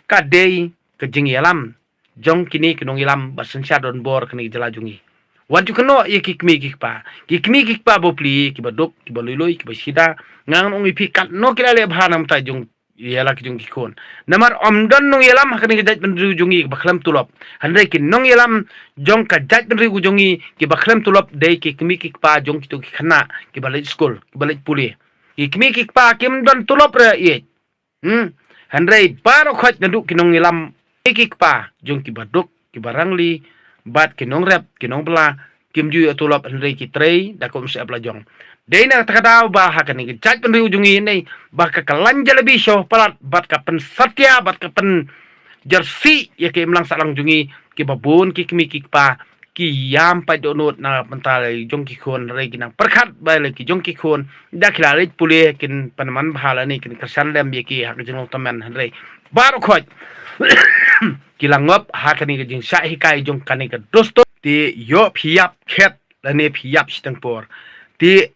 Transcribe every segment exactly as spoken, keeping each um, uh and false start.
Ka dei ka jingïalam jong kine ki nongïalam ba synshar donbor kane ka jylla jong ngi. Wat ju kynnoh ïa ki kmie ki kpa, ki kmie ki kpa bapli, kiba duk, kiba lui lui, kiba shida. Nga ngan ong ïa phi katno ki la leh bha na ka bynta jong ïa la ki jong ki khun. Namar ym don nongïalam ha kane ka jaitbynriew jong ngi ba khlem tulop. Hynrei ki nongïalam jong ka jaitbynriew jong ngi kiba khlem tulop dei ki kmie ki kpa jong kito ki khynnah kiba leit skul, kiba leit pule. Ki kmie ki kpa kim don tulop re ïeit. Hmm. Hynrei baroh khoit naduh ki nongïalam, ki kpa jong kiba duk, kiba rangli, bad ki nongrep, ki nongbylla, kim ju ïoh tulop, hynrei ki trei da ka umsyep la jong. Dei na kata ka daw ba ha kane ka jaitbynriew jong ngi ne, ba ka kylla jalebi sha palat, bad ka pynsatia, bad ka pynjyrsieh ïa ka imlang sahlang jong ngi, kiba bun ki kmie ki kpa ki ïam pat dohnud na ka bynta la ki jong ki khun, hynrei ki nang pyrkhat ba la ki jong ki khun da ki la leit pule kin pynman bha lane kin kyrshan lem ïa ki ha ka jinglong tymmen, hynrei baroh khoit ki la ngop ha kane ka jingshah hikai jong kane ka dustur. Te ïoh phi ïap khet lane phi ïap shiteng por. Te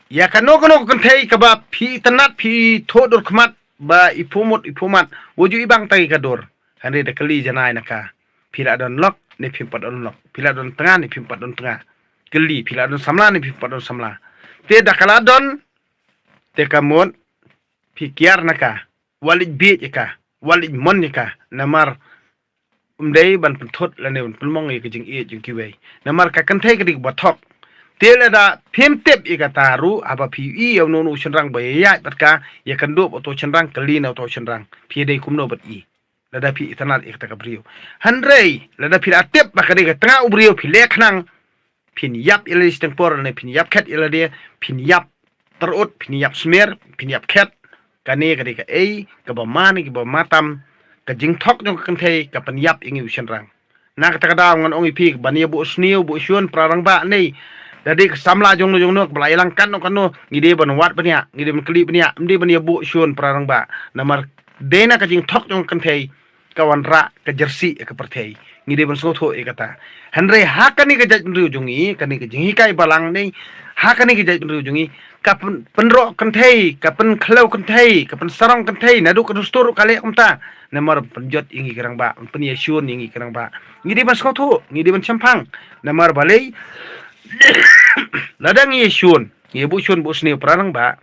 ïa kano kano ka kynthei kaba phi itynnad phi thoh dur khmat ba i phuh mut i phuh mat, wat ju ibang tang ïa ka dur. Hynrei da kylli janai na ka, phi la don lok ne phim pat don lok, phi la don tnga ne phim pat don tnga. Kylli, phi la don samla ne phim pat don samla. Te da ka la don, te ka mut phi kiar na ka, wat leit bieit ïa ka, wat leit mon ïa ka. Namar ym dei ban pynthut lane ban pynmong ïa ka jingïeit jong kiwei. Namar ka kynthei ka dei kaba thok. Te lada phim tip ïa kata ruh, haba phi ïohi ïa uno uno u shynrang ba ïaid bad ka, ïakynduh bad uto u shynrang, kylli na uto u shynrang, phi dei kumno bad i? Lada phi itynnad ïa kata ka briew. Hynrei lada phi la tip ba ka dei ka tnga u briew, phi leh khnang, phin ïap ïa lade shiteng por, ne phin ïap khet ïa lade, phin ïap tyrut, phin ïap smer, phin ïap khet. Kane ka dei kaei kaba ma ne kaba ma tam, ka jingthok jong ka kynthei ka pynïap ïa ngi u shynrang. Na kata ka daw ngan ong ïa phi, ban ïa buh sniew buh shun para rangbah ne, da dei ka samla jongno jongno kaba la ïalang katno katno, ngi dei ban wad bniah, ngi dei ban kylli bniah, ym dei ban ïa buh shun para rangbah. Namar dei na ka jingthok jong ka kynthei ka wanrah ka jyrsieh ïa ka pyrthei. Ngi dei ban sngewthuh ïa kata. Hynrei ha kane ka jaitbynriew jong ngi, kane ka jinghikai balang ne, ha kane ka jaitbynriew jong ngi, ka pyn-, pynroh kynthei, ka pynkhlem kynthei, ka pynsarong kynthei, naduh ka dustur ruh ka leh kumta. Namar pynjot ïa ngi ki rangbah, pynïashun ïa ngi ki rangbah. Ngi dei ban sngewthuh, ngi dei ban shemphang. Namar balei? Lada ngi ïashun, ngi ïa buh shun buh sniew para rangbah,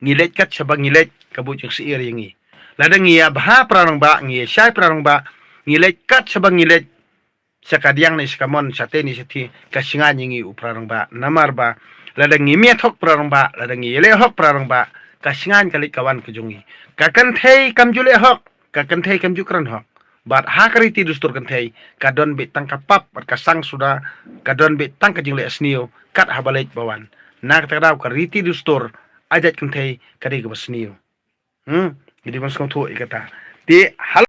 ngi leit kat shaba ngi leit, ka buh jingsyier ïa ngi. Lada ngi ïa bha para rangbah, ngi ïa shai para rangbah, ngi leit kat shaba ngi leit, sha kadiang ne sha kamon, sha te ne sha te, ka shngaiñ ïa ngi u para rangbah. Namar ba lada ngi mih hok para rangbah, lada ngi ïaleh hok para rangbah, ka shngaiñ ka leit ka wan ka jong ngi. Ka kynthei kam ju leh hok, ka kynthei kam ju kren hok. Bad ha ka riti dustur kynthei, ka don beit tang ka pap bad ka sang suda, ka don beit tang ka jingleh sniew kat haba leit ba wan. Na kata ka daw ka riti dustur a jait kynthei ka dei kaba sniew. Hmm, ngi dei ban sngewthuh ïa kata. Te hal